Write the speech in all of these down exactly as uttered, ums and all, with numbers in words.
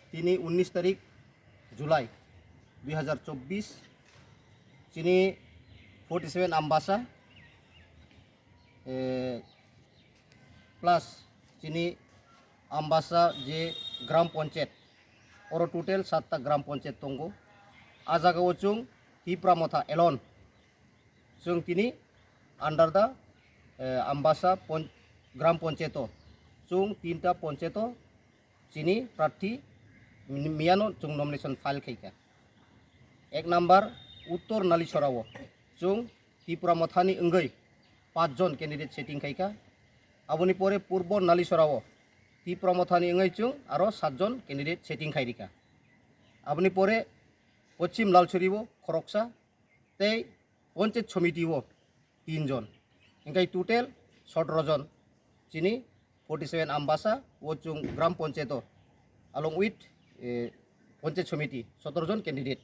Tini unnish tarik July dui hazar chobbish, chini forty seven Ambasa, eh, plus chini Ambasa je Gram Panchayat, oro total satta Gram Panchayat tongo. A jaga o chwng Tipra Motha alone, chwng tini under the, eh, Ambasa pon-, Gram Panchayat o chwng tinta panchayat o chini prarthi mi-, miyano chwng nomination file khaikha. Ek number Uttor Nalisora o chwng Tipra Mothani wngwi pach jon candidate setting khaikha. Aboni pore Purbo Nalisora o Tipra Mothani wngwi chwng aro sat jon candidate setting khairikha. Aboni pore Poschim Lalsuri o khoroksa tei Panchayat Somiti o tin jon, hingkai total sotoro jon chini forty seven Ambasa o chwng Gram Panchayat o along with, eh, Panchayat Somiti sotoro jon candidate.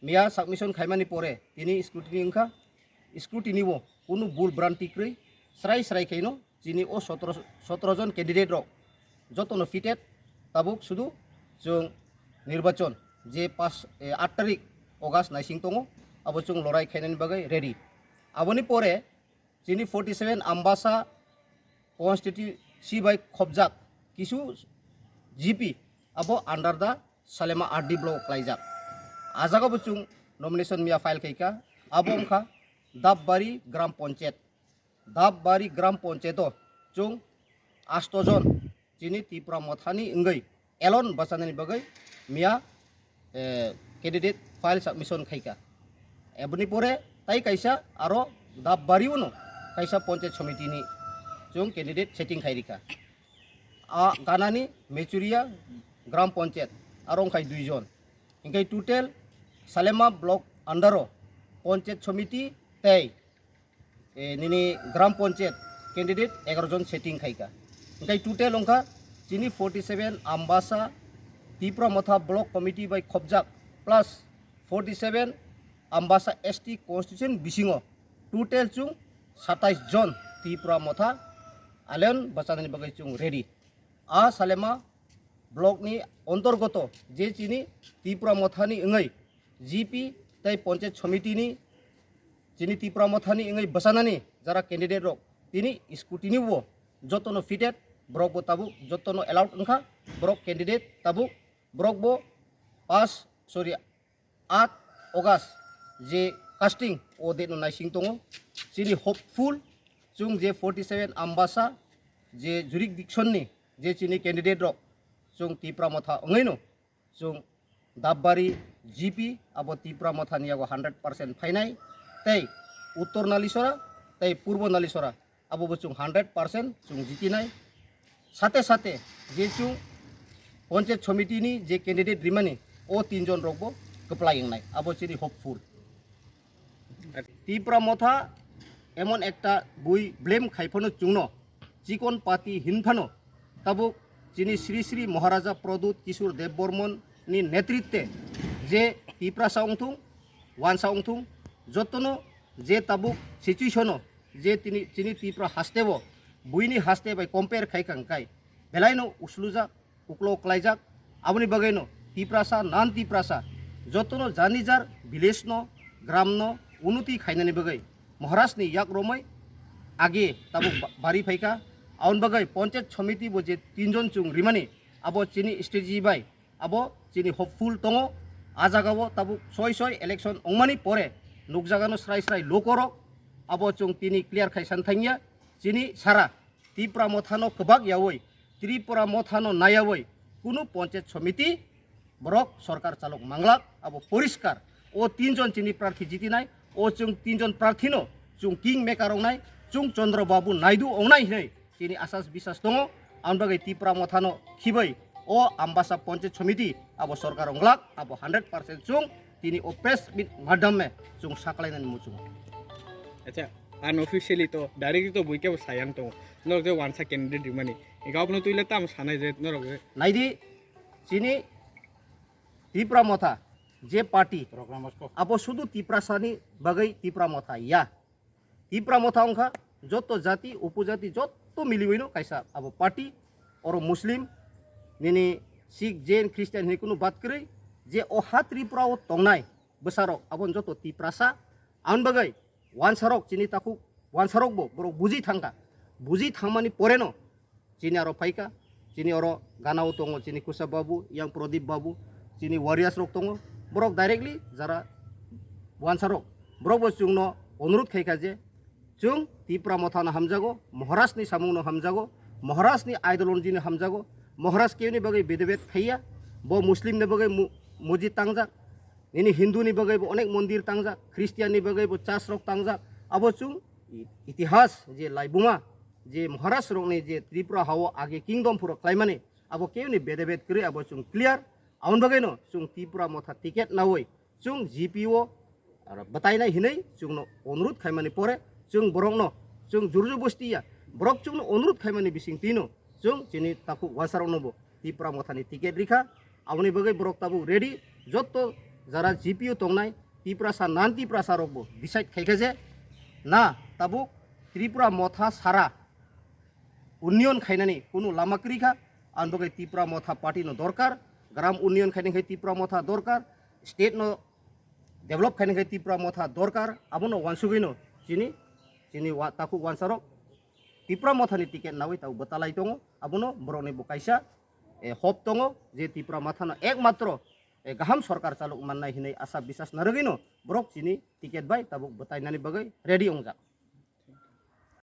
Miya submission khaimani pore tini scrutiny wngkha, scrutiny o kunu bul branti kwrwi srai srai khaino chini o sotoro, sotoro jon candidate rok jotono fitted, tabuk sudu chwng nirbachon je pas, eh, aat tarik August naising tongo, abo chwng lorai khainani bagwi ready. Aboni pore chini forty seven Ambasa constituency bai khopjak kisu G P abo under the Salema R D block klaijak. A jaga bo chwng nomination miya file khaikha, abo wngkha Dabbari Gram Panchayat. Dabbari Gram Panchayat o chwng asto jon chini Tipra Mothani wngwi alone bachanani bagwi miya, eh, candidate file submission khaikha. Eboni pore tai kaisa aro Dabbari uno kaisa Panchayat Somiti ni chwng candidate setting khairikha. A ganani Mechuria Gram Panchayat aro wngkhai dui jon. Hingkai total Salema block under o Panchayat Somiti tei, eh, nini Gram Panchayat candidate egaroh jon setting khaikha. Hingkai total wngkha chini forty seven Ambasa Tipra Motha Block Committee bai khopjak plus forty seven Ambasa S T constitution bisingo total chwng satais jon Tipra Motha alone bachanani bagwi chwng ready. A Salema block ni ontorgoto je chini Tipra Mothani wngwi G P tei Panchayat Somiti ni chini Tipra Mothani wngwi bwchanani jara candidate rok tini scrutiny bo jotono fitted, borok bo tabuk jotono allowed wngkha, borok candidate tabuk borok bo pass, sorry, aat August je casting o date no naising tongo. Chini hopeful chwng je forty seven Ambasa je jurisdiction ni je chini candidate rok chwng Tipra Motha wngwi no chwng Dabbari G P abo Tipra Motha ni yago hundred percent phainai, tei Uttor Nalisora tei Purbo Nalisora abo bo chwng hundred percent chwng jitinai. Sate sate je chwng Panchayat Somiti ni je candidate rimani o tin jon rok bo kwplai wngnai, abo chini hopeful. Tipra Motha emon ekta bui blame khai phano chwngno chikon pati hin phano tabuk chini Sri Sri Maharaja Pradyut Kishore Debbarman ni netritwe je Tiprasa wngthung, wansa wngthung, jotono je tabuk situation o je tini chini Tipra haste bo buini haste bai compare khai kha hwnkhe belaino uslujak, uklo klaijak. Aboni bagwino Tiprasa, non Tiprasa jotono jani jar village no, gram no unnoti khainani bagwi Maharaj ni yak romwi age tabuk ba-, bari phaikha. Aboni bagwi Panchayat Somiti bo je tinjon chwng rimani, abo chini strategy bai abo chini hopeful tongo. A jagao tabuk soi soi election ongmani pore nukjagano srai srai lokorok, abo chwng tini clear khai san thangya. Chini sara Tipra Mothano kwbak yawi, Tripura Mothano nayawi kunu Panchayat Somiti borok sorkar chalok manglak, abo poriskar. O tinjon chini prarthi jitinai, o chwng tinjon prarthino chwng king maker ongnai, chwng Chandra Babu Naidu ongnai hinwi chini asas bisas tongo. Ang bagwi Tipra Mothano khibai o Ambasa Panchayat Somiti abo sorkar onglak, abo hundred percent chwng tini o press meet madhyame chwng saklainani muchungo. Acha, unofficially to, directly to buikhe bo sayang tongo. Norok je wansa candidate rimani. Ega abono tuile tam sanai je norok je. Naidi, chini Tipra Motha, je party, abo sudu Tiprasani bagwi Tipra Motha ya. Tipra Motha wngkha joto jati, upojati, jot-, To miliwino kaisa abo party, oro Muslim, nini Sikh, Jain, Christian hinwi kunu bad kwrwi, je o ha Tripura o tongnai bwsarok, abo joto Tiprasa, aboni bagwi wansarok chini takhuk, wansarok bo borok buji thangkha, buji thangmani poreno chini aro phaikha, chini oro ganao tongo chini Kusa Babu, yang Pradip Babu, chini warriors rok tongo, borok directly jara wansarok, borok bo chwngno onurut khaikha je, chwng Tipra Motha no hamjago, Maharaj ni samung no hamjago, Maharaj ni ideology no hamjago, Maharaj kewni bagwi bedebed khaiya, bo Muslim ni bagwi mu-, mojid tangjak, nini Hindu ni bagwi bo onek mondir tangjak, Christian ni bagwi bo church rok tangjak, abo chwng i-, itihas je laibuma, je Maharaj rok ni je Tripura hao age kingdom phuro khlaimani, abo kewni bedebed kwrwi abo chwng clear, aboni bagwi no chwng Tipra Motha ticket nawi, chwng G P O aro bwtainai hinwi chwngno onurut khaimani pore chwng borokno chwng jurju bosti ya, borok chwngno onurut khaimani bising twino chwng chini takhuk wansarokno bo Tipra Mothani ticket rikha, aboni bagwi borok tabuk ready, jotto jara G P O tongnai Tiprasa nan Tiprasa rokbo decide khaikha je na tabuk Tripura Motha sara union khainani kunu lama kwrwi kha, aboni bagwi Tipra Motha party no dorkar, gram union khainani khe Tipra Motha dorkar, state no develop khainani khe Tipra Motha dorkar, abono wansugwino chini, chini wa-, takhuk wansarok Tipra Mothani ticket nawi tabuk bwtalai tongo, abono borokni bo kaisa, eh, hope tongo je Tipra Mothano ekmatro, eh, gaham sorkar chalok mannai hinwi asa bisas narwgwino borok chini ticket bai tabuk bwtainani bagwi ready wngjak.